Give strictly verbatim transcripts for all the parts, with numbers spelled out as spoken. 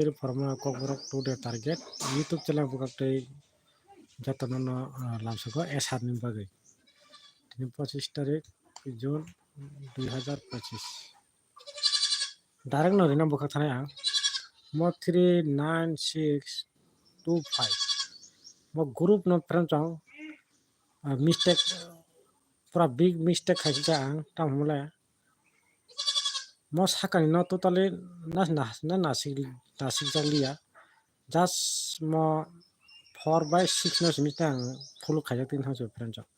Tei phorma Kokborok today target YouTube channel bwkak tei jotono no, ah, lamsoko S R ni bagwi. Tini pochis tarik June dui hazar pochis. Direct no rina bwkha thanai ang. Mo three nine six two five. Mo group no friend chong, ah, mistake, pura big mistake khaisa ang, tamo hwnle. Mo sakani no totally na, na, na, nasik, nasikjak liya. Just mo four by six no simi tang full khaijak tin thang friend chong.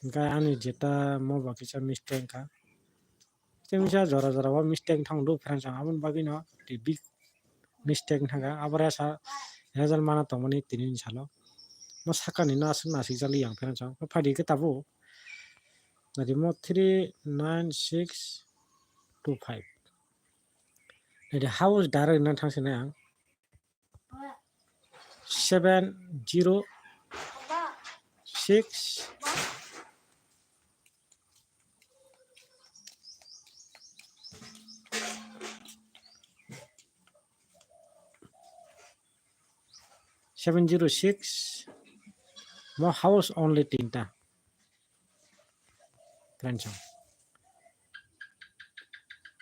Hingke ani jeta mo ba kisa mistake wngkha. Tei misa jora jora o mistake wngthang do friends, ang aboni bagwi no tei big mistake wngkha, abo resa result mana tongmani tini ni salo. Mo sakani no aswk nasikjak li yang friends, ang phaidi khe tabuk. Nadi mo three nine six two five. Nadi house direct no thangsinai ang. Seven zero six seven zero six. Mo house only tinta. Friends,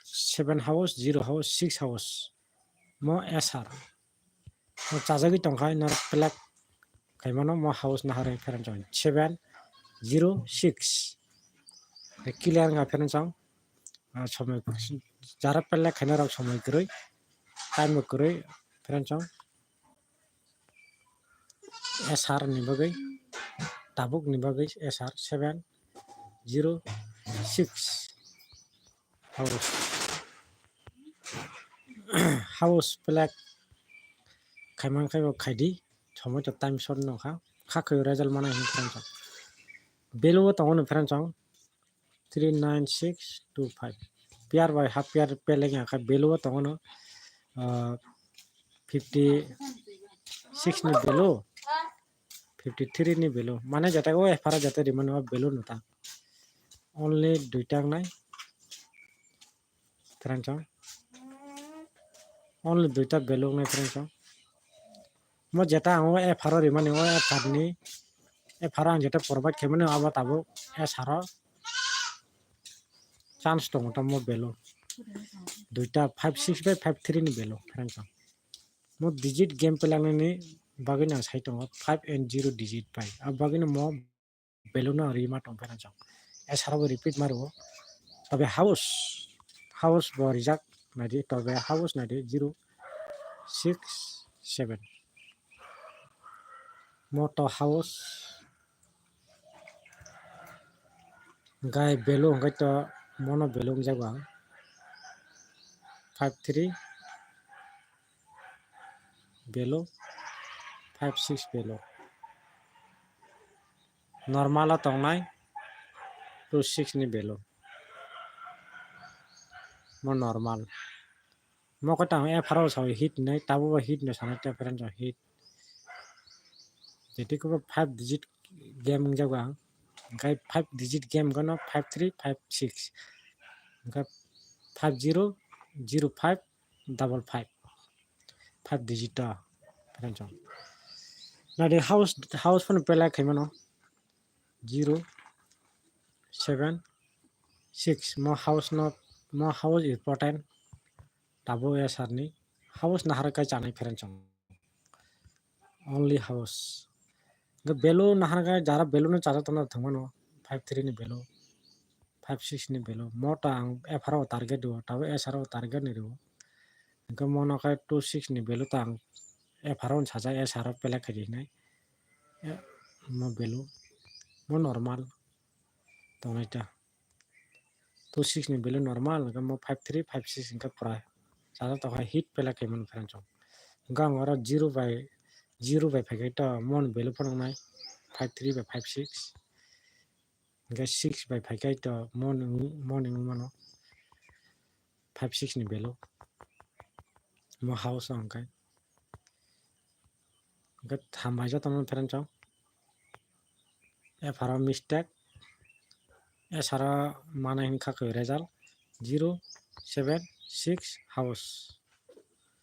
seven house, zero house, six house. Mo S R. Mo chajagwi tongkha, ino plak khaimano mo house naharwi friends, seven zero six. Clear wngkha friends, ah, somoi jara plak khaina rok somoi kwrwi, time bo kwrwi friends. S R ni bagwi, tabuk ni bagwi S R seven zero six. House, house plak khaimang khe bo khaidi, somoi to time short no kha, kha khe result mana hin friends. Value o tongo no friends, three nine six two five. Pair by half pair peleng ya kha value o tongo no, ah, fifty six ni value, fifty three ni value. Mane jata o F R jata rimani o value no ta. Only duita wngnai. Friends, only duita value wngnai friends. Mo jeta ang o F R o rimani, o F R ni, F R o ang jeta provide khaimani, abo tabuk S R o chance tongo, tamo value. Duita five six bai five three ni value, friends. Mo digit game pelaknani bagwi nang sai tongo, five and zero digit bai. Abo bagwino mo value no rima tong friends. S R o bo repeat ma rwo. Tobe house, house bo rijak naidi, tobe house naidi zero six seven. Mo to house gai value hwnkhe to mono value wngjago ang five three value, five six value. Normal o tongnai two six ni value. Mo normal. Mo khe tang F R o sawi hit hinwi, tabuk bo hit hinwi sanai ta friends, hit. Jeti khe bo five digit game wngjago ang. Hwnkhe five digit game gano five three five six. Hwnkhe five zero zero five double five. Five digit ta friends. Nadi house, house phone pelai khaimano. Zero seven six. Mo house no, mo house important. Tabuk S R ni house nahar kai chanai friends. Only house. Hwnkhe value nahar kai jara value no chajak tongna thangmano. Five three ni value, five six ni value. Mo ta ang F R o target rwo, tabuk S R o target ni rwo. Hwnkhe mo no khe two six ni value ta ang F R o sajak, S R o pelek khaidi hinai. Eh, mo value, mo normal tongnai ta. Two six ni value normal, hwnkhe mo five three, five six hwnkhe pura. Sajak tokha hit pelek khaimano friends. Hwnkhe ang oro zero bai, zero bai phaikhai to mo ni value phano wngnai five three bai five six. Hwnkhe six bai phaikhai to mo ni, mo ni wngmano five six ni value. Mo house o hwnkhe. Hwnkhe hambai jotono friends chong. F R o mistake. S R o manai hwnkha khe result zero seven six house.